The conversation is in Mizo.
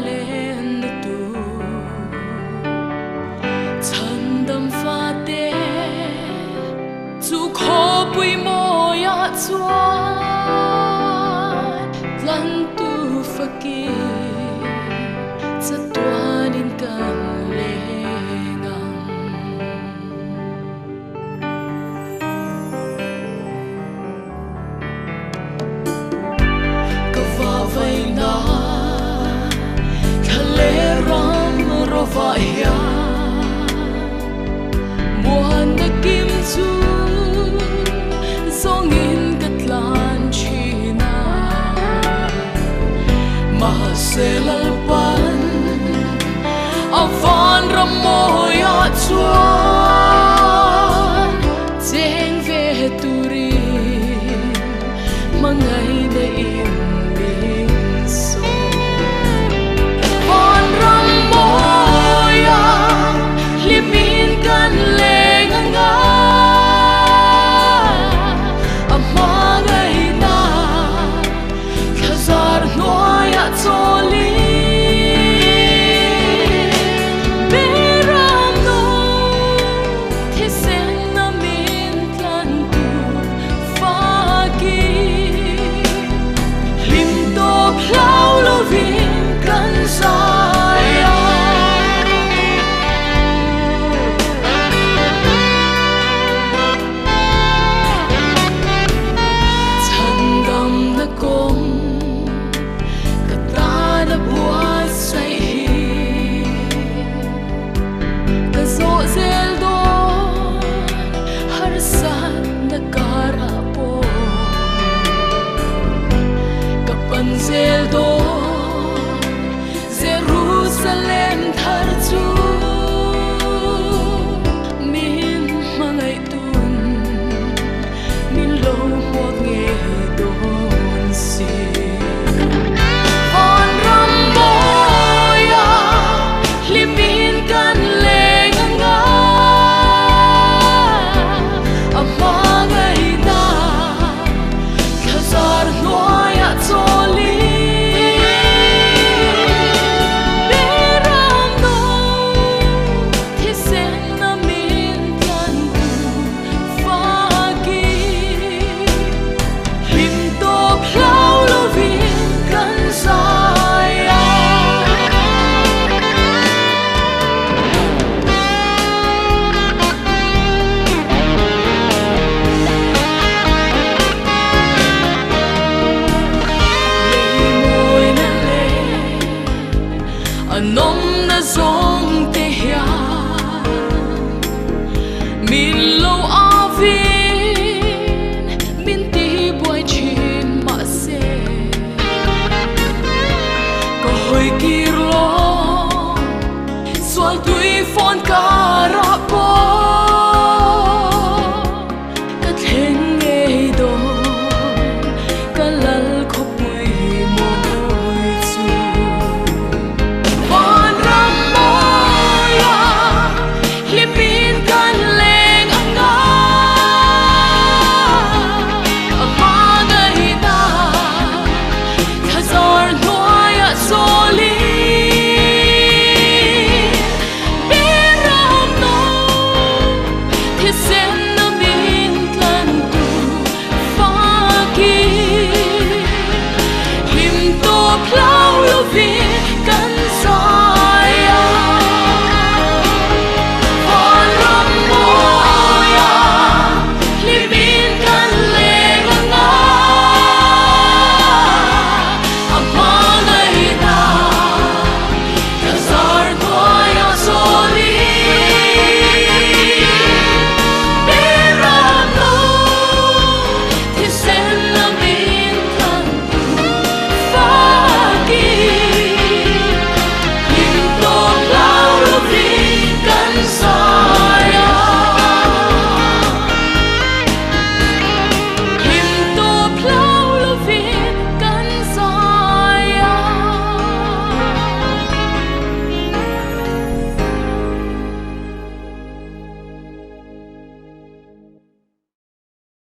Len na tur Chhandam fate chu khawpui mawiah chuan Tlantu fakin chatuanin kan leng ang. Ka vavaina thla leh ram rovah hian muanna kim chu zawngin ka tlan thin a, mahse Lalpan a vanram mawiah chuan cheng ve turin hmangaihna in min sawn. Vanram mawiah hlimin kan leng ang a, a hmangaihna Thlazar hnuaiah chawlin Beram nu thisen a min tlan tu fakin Hlim tawp hlau lovin kan zai a. Chhandamna kawng ka tana buatsaih hi ka zawh zel dawn harsatna karah pawh ka pan zel dawn Jerusalem thar chu min hmangaih tun min lo hmuak ngei dawn si. Vanram mawia hlimin kan leng ang a, a hmangaihna Thlazar hnuaiah chawlin Beram no thisen a min tlan tu fakin Hlim tawp hlau lovin kan zai a. Lei mawina leh a nawmna zawng.